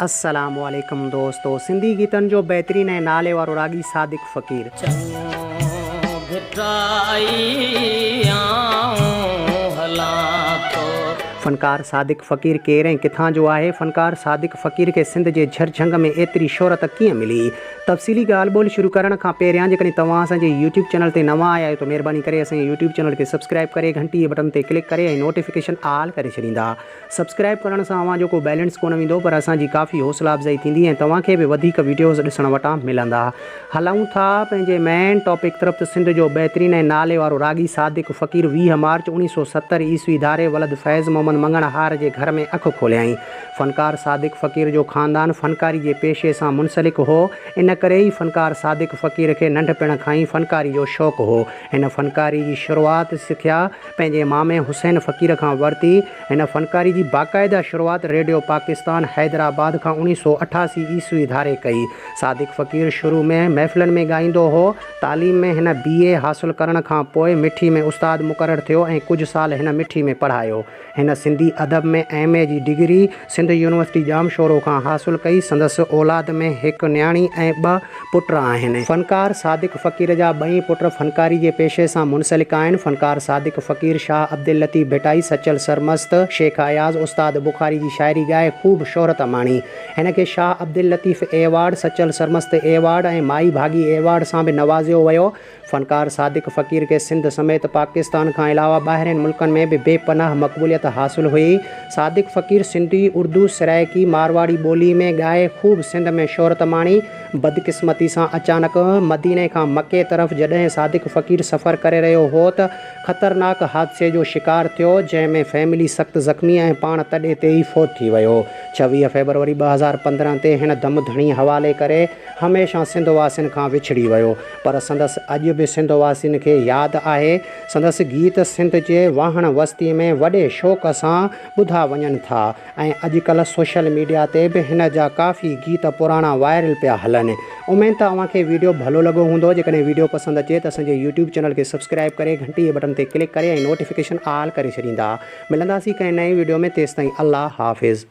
السلام عليڪم دوستو سنڌي گيتن جو بهترين ۽ نالي وارو راڳي صادق فقير. چڱو ڀٽائي آئون هلان ٿو. فنڪار صادق فقير ڪير ۽ ڪٿان جو آهي؟ فنڪار صادق فقير کي سنڌ جي جھر جھنگ ۾ ايتري شهرت ڪيئن ملي؟ تفصيلي ڳالهه ٻولهه شروع ڪرڻ کان پهريان جيڪڏهن توهان اسان جي يوٽيوب چينل تي نوان آيا آهيو ته مهرباني ڪري اسان جي يوٽيوب چينل کي سبسڪرائيب ڪري گهنٽي جي بٽن تي ڪلڪ ڪري ۽ نوٽيفڪيشن آل ڪري ڇڏيندا. سبسڪرائيب ڪرڻ سان اوهان جو ڪو بيلنس ڪونه ويندو پر اسان جي ڪافي حوصلا افزائي ٿيندي ۽ توهان کي به وڌيڪ وڊيوز ڏسڻ وٽان ملندا. هلون ٿا پنهنجي مين ٽاپڪ طرف ته سنڌ جو بهترين ۽ نالي وارو راڳي صادق فقير 20 مارچ 1970 عيسوي ڌاري ولد فيض محمد مڱڻهار جي گهر ۾ اک کوليائين. فنڪار صادق فقير جو خاندان فنڪاري جي پيشي سان منسلڪ هو ان ڪري ئي فنڪار صادق فقير کي ننڍپڻ کان ئي فنڪاري جو شوق هو. هن فنڪاري جي شروعات سکيا پنهنجي مامي حسين فقير کان ورتي. هن فنڪاري جي باقاعده شروعات ريڊيو پاڪستان حيدرآباد کان 1988 عيسوي ڌاري ڪئي. صادق فقير شروع ۾ محفلن ۾ ڳائيندو هو. تعليم ۾ هن بي اي حاصل ڪرڻ کان پوء مٺي ۾ استاد مقرر ٿيو ۽ ڪجهه سال هن مٺي ۾ پڙهايو. هن سنڌي ادب ۾ ايم اي جي ڊگري سنڌ يونيورسٽي ڄامشورو کان حاصل ڪئي. سندس اولاد ۾ هڪ نياڻي ۽ ٻه پٽ آهن. فنڪار صادق فقير جا ٻئي پٽ فنڪاري جي پيشي سان منسلڪ آهن. فنڪار صادق فقير شاهه عبداللطيف ڀٽائي، سچل سرمست، شيخ اياز، استاد بخاري جي شاعري ڳائي خوب شهرت ماڻي. هن کي شاهه عبداللطيف ايوارڊ، سچل سرمست ايوارڊ ۽ مائي ڀاڳي ايوارڊ سان به نوازيو ويو. فنڪار صادق فقير کي سنڌ سميت پاڪستان کان علاوه ٻاهرين ملڪن ۾ به بي پناهه مقبوليت حاصل هئي. صادق فقير سنڌي، اردو، سرائيڪي، مارواڙي ٻولي ۾ ڳائي خوب سنڌ ۾ شهرت ماڻي. بدقسمتي سان اچانڪ مديني کان مڪي طرف جڏهن صادق فقير سفر ڪري رهيو هو ته خطرناڪ حادثي جو شڪار ٿيو جنهن ۾ فيملي سخت زخمي ۽ پاڻ تڏي تي ئي فوت ٿي ويو. 26 فيبروري 2015 تي هن دم ڌڻي حوالي ڪري هميشه سنڌ واسين کان وڇڙي ويو پر سندس اڄ به سنڌ واسين کي ياد آهي. سندس گيت سنڌ جي واهڻ وستي ۾ وڏي شوق سان ٻڌا وڃن ٿا ۽ اڄڪلهه سوشل ميڊيا تي به هن جا ڪافي گيت پراڻا وائرل پيا هلن. اميد ته اوهان کي ويڊيو ڀلو لڳو هوندو جيڪڏهن ويڊيو پسند اچي ته اسان جي يوٽيوب چينل کي سبسڪرائيب ڪري گهنٽي جي بٽن تي ڪلڪ ڪري ۽ نوٽيفڪيشن آل ڪري ڇڏيندا. ملنداسين ڪنهن نئين ويڊيو ۾ تيستائين الله حافظ.